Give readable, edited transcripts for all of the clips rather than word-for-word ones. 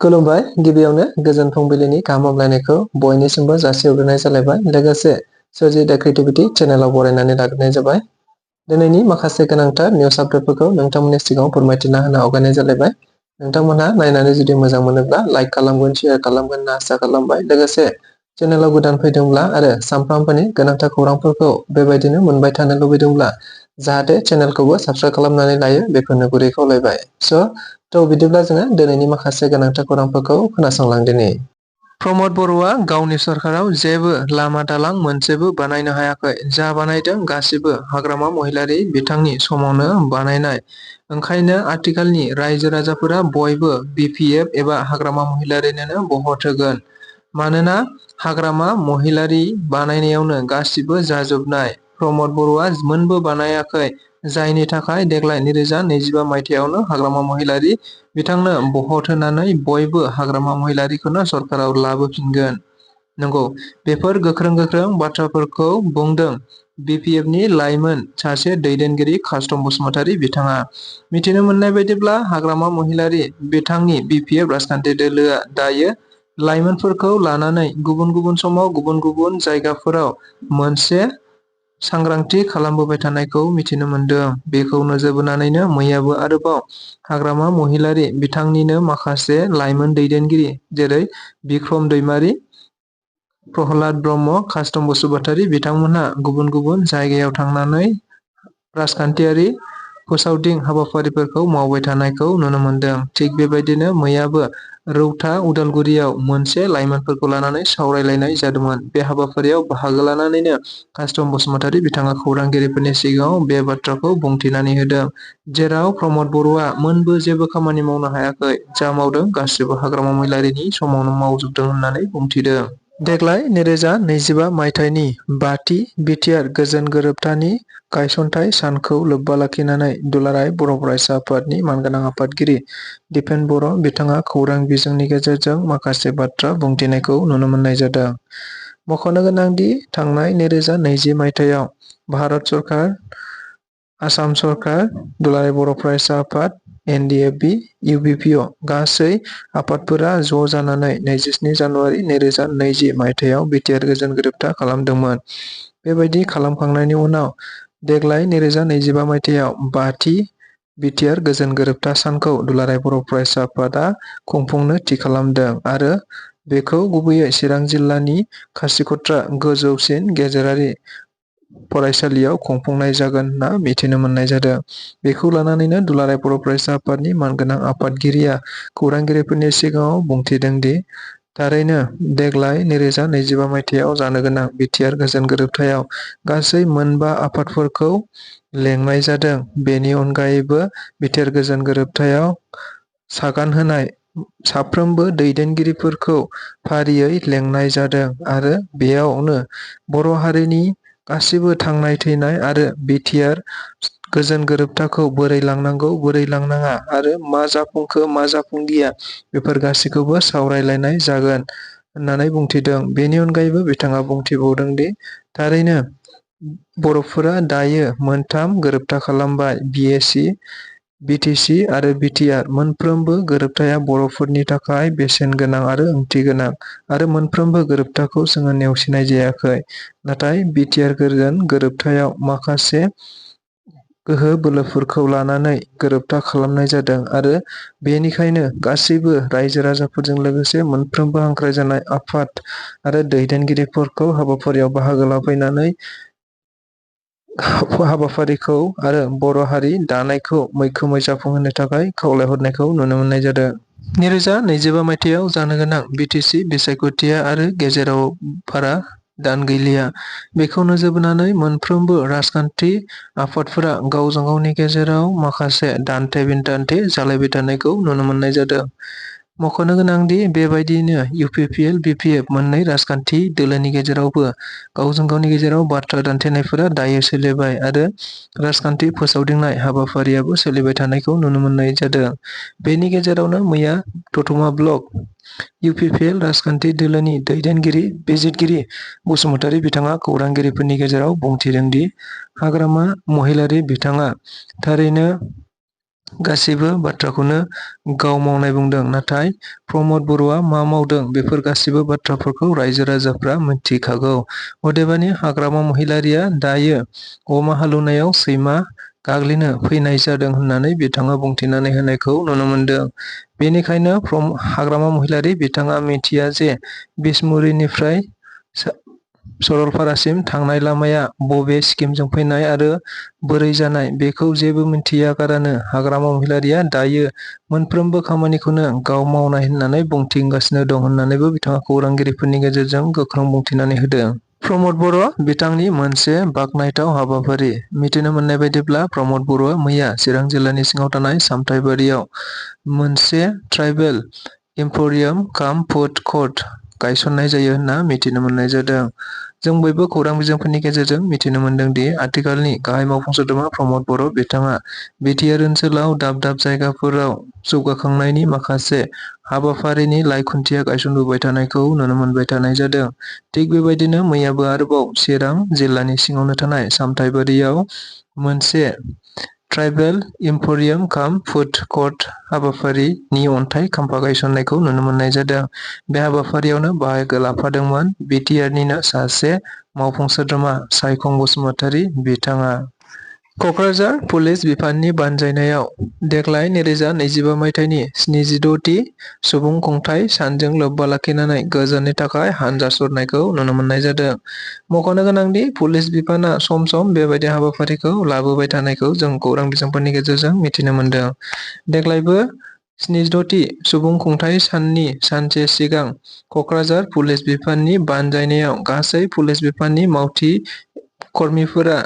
खुलुमबाय गिबियावनो गोजोन फुंबिलिनि गाहाम हामलायनायखौ बयनिसिमबो जासिहरग्रोनाय जालायबाय लोगोसे स्वrji The Creativity चेनेलाव बरायनानै लाग्रोनाय जाबाय। दिनैनि माखासे गोनांथार निउस आपडेटफोरखौ नोंथांमोननि सिगाङाव फोरमायथिना होनो आवगायनाय जालायबाय। नोंथांमोनहा नायनानै जुदि मोजां मोनोब्ला लाइक खालामगोन शेयार खालामगोन होनना आसा खालामबाय। लोगोसे चेनेलाव गोदान फैदोंब्ला आरो सानफ्रामबोनि गोनांथार खौरांफोरखौ बेबायदिनो मोनबाय थानो लुबैदोंब्ला जाहाथे चेनेलखौबो साबस्क्राइब खालामनानै लायो बेखौनो गुरै खावलायबाय। बिदिब्ला जोङो दिनैनि माखासे गोनांथार खौरांफोरखौ खोनासंलांदिनि। प्रमद बर'आ गावनि सरकाराव जेबो लामा दालां मोनसेबो बानायनो हायाखै। जा बानायदों गासिबो हाग्रामा महिलारि बिथांनि समावनो बानायनाय। ओंखायनो आथिखालनि रायजो राजाफोरा बयबो BPF एबा हाग्रामा महिलारिनोनो भट होगोन। मानोना हाग्रामा महिलारि बानायनायावनो गासिबो जाजोबनाय। प्रमद बर'आ मोनबो बानायाखै जायनि थाखाय देग्लाय 2025 मायथाइयावनो हाग्रामा महिलारि बिथांनो भट होनानै बयबो हाग्रामा महिलारिखौनो सरकाराव लाबोफिनगोन। नंगौ, बेफोर गोख्रों बाथ्राफोरखौ बुंदों BPFनि लाइमोन सासे दैदेनगिरि कास्टम बसुमतारी बिथाङा। मिथिनो मोननाय बायदिब्ला हाग्रामा महिलारि बिथांनि BPF राजखान्थि दोलोआ दायो लाइमोनफोरखौ लानानै गुबुन समाव गुबुन जायगाफोराव मोनसे सांग्रांथि खालामबोबाय थानायखौ मिथिनो मोनदों। बेखौ नोजोर बोनानैनो मैयाबो आरोबाव हाग्रामा महिलारि बिथांनिनो माखासे लाइमोन दैदेनगिरि जेरै बिक्रम दैमारि, प्रहलाद ब्रह्म, कास्टम बसुमतारी बिथांमोनहा गुबुन जायगायाव थांनानै राजखान्थियारि फोसावदिं हाबाफारिफोरखौ मावबाय थानायखौ नुनो मोनदों। थिग बेबायदिनो मैयाबो रौता उदालगुरियाव मोनसे लाइमोनफोरखौ लानानै सावरायलायनाय जादोंमोन। बे हाबाफारियाव बाहागो लानानैनो कास्टम बसुमतारी बिथाङा खौरांगिरिफोरनि सिगाङाव बे बाथ्राखौ बुंथिनानै होदों। जेराव प्रमद बर'आ मोनबो जेबो खामानि मावनो हायाखै, जा मावदों गासिबो हाग्रामा महिलारिनि समावनो मावजोबदों होननानै बुंथिदों। देग्लाय 2025 मायथाइनि 5थि BTR गोजोन गोरोबथानि गायसनथाइ सानखौ लोब्बा लाखिनानै दुलाराय बर' फरायसा आफादनि मानगोनां आफादगिरि दिपेन बर' बिथाङा खौरां बिजोंनि गेजेरजों माखासे बाथ्रा बुंथिनायखौ नुनो मोननाय जादों। मख'नो गोनांदि थांनाय 2020 मायथाइयाव भारत सरकार, आसाम सरकार, दुलाराय बर' फरायसा आफाद, NDFB, UBPO गासै आफादफोरा ज' जानानै 27 जानुवारि 2020 मायथाइयाव BTR गोजोन गोरोबथा खालामदोंमोन। बेबायदि खालामखांनायनि उनाव देग्लाय 2025 मायथाइयाव 5थि BTR गोजोन गोरोबथा सानखौ दुलाराय बर' फरायसा आफादा खुंफुंनो थि खालामदों आरो बेखौ गुबैयै चिरां जिल्लानि खासिकत्रा गोजौसिन गेजेरारि फरायसालियाव खुंफुंनाय जागोन होनना मिथिनो मोननाय जादों। बेखौ लानानैनो दुलाराय बर' फरायसा आफादनि मानगोनां आफादगिरिया खौरांगिरिफोरनि सिगाङाव बुंथिदों दि थारैनो देग्लाय 2025 मायथाइयाव जानो गोनां BTR गोजोन गोरोबथायाव गासै 5 आफादफोरखौ लेंनाय जादों। बेनि अनगायैबो BTR गोजोन गोरोबथायाव सागान होनाय साफ्रोमबो दैदेनगिरिफोरखौ फारियै लेंनाय जादों आरो बेयावनो बर' हारिनि गासिबो थांनाय थैनाय आरो BTR गोजोन गोरोबथाखौ बोरै लांनांगौ बोरै लांनाङा आरो मा जाफुंखो मा जाफुंदिया बेफोर गासैखौबो सावरायलायनाय जागोन होननानै बुंथिदों। बेनि अनगायैबो बिथाङा बुंथिबावदों दि थारैनो बर'फोरा दायो 3 गोरोबथा खालामबाय। BAC, BTC आरो BTR मोनफ्रोमबो गोरोबथाया बर'फोरनि थाखाय बेसेन गोनां आरो ओंथि गोनां आरो मोनफ्रोमबो गोरोबथाखौ जोङो नेवसिनाय जायाखै। नाथाय BTR गोजोन गोरोबथायाव माखासे गोहो बोलोफोरखौ लानानै गोरोबथा खालामनाय जादों आरो बेनिखायनो गासैबो रायजो राजाफोरजों लोगोसे मोनफ्रोमबो हांख्रायजानाय आफाद आरो दैदेनगिरिफोरखौ हाबाफारियाव बाहागो लाफैनानै हाबाफारिखौ आरो बर' हारि दानायखौ मैखोमै जाफुंहोनो थाखाय खावलायहरनायखौ नुनो मोननाय जादों। 2025 मायथाइयाव जानो गोनां BTC बिसायख'थिया आरो गेजेराव बारा दान गैलिया। बेखौ नोजोर बोनानै मोनफ्रोमबो राजखान्थि आफादफोरा गावजों गावनि गेजेराव माखासे दान्थे बिदान्थे जालायबाय थानायखौ नुनो मोननाय जादों। मख'नो गोनांदि बेबायदियैनो UPPL, BPF मोननै राजखान्थि दोलोनि गेजेरावबो गावजों गावनि गेजेराव बाथ्रा दान्थेनायफोरा दायो सोलिबाय आरो राजखान्थि फोसावदिंनाय हाबाफारियाबो सोलिबाय थानायखौ नुनो मोननाय जादों। बेनि गेजेरावनो मैया दतमा ब्लक UPPL राजखान्थि दोलोनि दैदेनगिरि बिजितगिरि बसुमतारी बिथाङा खौरांगिरिफोरनि गेजेराव बुंथिदों दि हाग्रामा महिलारि बिथाङा थारैनो गासैबो बाथ्राखौनो गाव मावनाय बुंदों, नाथाय प्रमद बर'आ मा मावदों बेफोर गासैबो बाथ्राफोरखौ रायजो राजाफ्रा मिथिखागौ। अदेबानि हाग्रामा महिलारिया दायो अमा हालौनायाव सैमा गाग्लिनो फैनाय जादों होननानै बिथाङा बुंथिनानै होनायखौ नुनो मोनदों। बेनिखायनो हाग्रामा महिलारि बिथाङा मिथिया जे बिसमुरिनिफ्राय सरलपारासिम थांनाय लामाया बबे स्किमजों फैनाय आरो बोरै जानाय बेखौ जेबो मिथिया गारानो हाग्रामा महिलारिया दायो मोनफ्रोमबो खामानिखौनो गाव मावनाय होननानै बुंथिगासिनो दं होननानैबो बिथाङा खौरांगिरिफोरनि गेजेरजों गोख्रों बुंथिनानै होदों। प्रमद बर' बिथांनि मोनसे बाखनायथाव हाबाफारि। मिथिनो मोननाय बायदिब्ला प्रमद बर'आ मैया चिरां जिल्लानि सिङाव थानाय सामथाइबारियाव मोनसे ट्राइबेल एम्प'रियाम काम फुड क'र्ट गायसननाय जायो होनना मिथिनो मोननाय जादों। जों बयबो खौरां बिजोंफोरनि गेजेरजों मिथिनो मोनदों दि आथिखालनि गाहाय मावफुं सोद्रोमा प्रमद बर' बिथाङा BTR ओनसोलाव दाब दाब जायगाफोराव जौगाखांनायनि माखासे हाबाफारिनि लाइखुन्थिया गायसनबोबाय थानायखौ नुनो मोनबाय थानाय जादों। थिग बेबायदिनो मैयाबो आरोबाव चिरां जिल्लानि सिङावनो थानाय सामथाइबारियाव मोनसे ट्राइबेल एम्प'रियाम काम फुड क'र्ट हाबाफारिनि अन्थाइ खाम्फा गायसननायखौ नुनो मोननाय जादों। बे हाबाफारियावनो बाहागो लाफादोंमोन BTRनिनो सासे मावफुं सोद्रोमा सायखं बसुमतारी बिथाङा। क'क्राझार पुलिस बिफाननि बानजायनायाव देग्लाय 2025 मायथाइनि 76थि सुबुं खुंथाइ सानजों लोब्बा लाखिनानै गोजोननि थाखाय हानजा सुरनायखौ नुनो मोननाय जादों। मख'नो गोनांदि पुलिस बिफाना सम सम बेबायदि हाबाफारिखौ लाबोबाय थानायखौ जों खौरां बिजोंफोरनि गेजेरजों मिथिनो मोनदों। देग्लायबो 76थि सुबुं खुंथाइ साननि सानसे सिगां क'क्राझार पुलिस बिफाननि बानजायनायाव गासै पुलिस बिफाननि मावथि कर्मिफोरा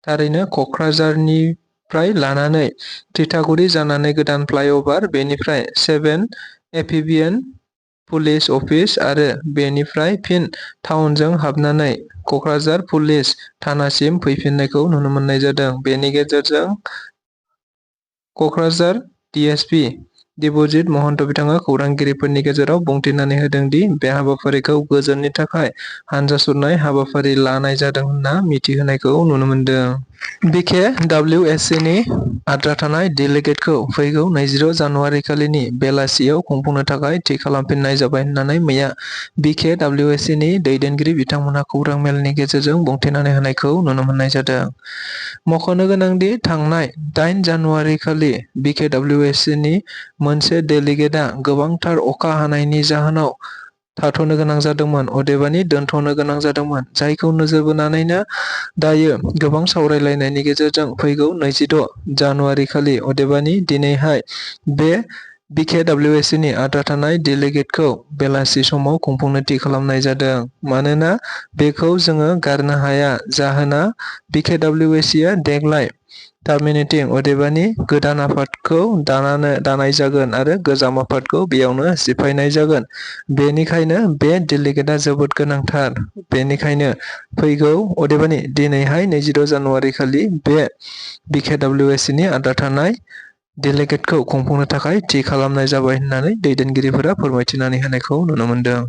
थारैनो क'क्राझारनिफ्राय लानानै थिथागुरि जानानै गोदान फ्लाइअभार, बेनिफ्राय 7 एम्फिबियान पुलिस अफिस आरो बेनिफ्राय फिन टाउनजों हाबनानै क'क्राझार पुलिस थानासिम फैफिननायखौ नुनो मोननाय जादों। बेनि गेजेरजों क'क्राझार DSP देबजित महन्त बिथाङा खौरांगिरिफोरनि गेजेराव बुंथिनानै होदों दि बे हाबाफारिखौ गोजोननि थाखाय हानजा सुरनाय हाबाफारि लानाय जादों होनना मिथिहोनायखौ नुनो मोनदों। BKWSCनि आद्रा थानाय डेलिगेटखौ फैगौ 26 जानुवारि खालिनि बेलासियाव खुंफुंनो थाखाय थि खालामफिननाय जाबाय होननानै मैया BKWSCनि दैदेनगिरि बिथांमोनहा खौरां मेलनि गेजेरजों बुंथिनानै होनायखौ नुनो मोननाय जादों। मख'नो गोनांदि थांनाय 8 जानुवारि खालि BKWSCनि मोनसे डेलिगेटआ गोबांथार अखा हानायनि जाहोनाव थाथ'नो गोनां जादोंमोन, अदेबानि दोनथ'नो गोनां जादोंमोन, जायखौ नोजोर बोनानैनो दायो गोबां सावरायलायनायनि गेजेरजों फैगौ 26 जानुवारि खालि अदेबानि दिनैहाय बे BKWSCनि आद्रा थानाय डेलिगेटखौ बेलासि समाव खुंफुंनो थि खालामनाय जादों। मानोना बेखौ जोङो गारनो हाया। जाहोना BKWSCआ देग्लाय टार्मिनेटिं अदेबानि गोदान आफादखौ दानाय जागोन आरो गोजाम आफादखौ बेयावनो सिफायनाय जागोन। बेनिखायनो बे डेलिगेटआ जोबोद गोनांथार। बेनिखायनो फैगौ अदेबानि दिनैहाय 26 जानुवारि खालि बे BKWSCनि आद्रा थानाय डेलिगेटखौ खुंफुंनो थाखाय थि खालामनाय जाबाय होननानै दैदेनगिरिफोरा फोरमायथिनानै होनायखौ नुनो मोनदों।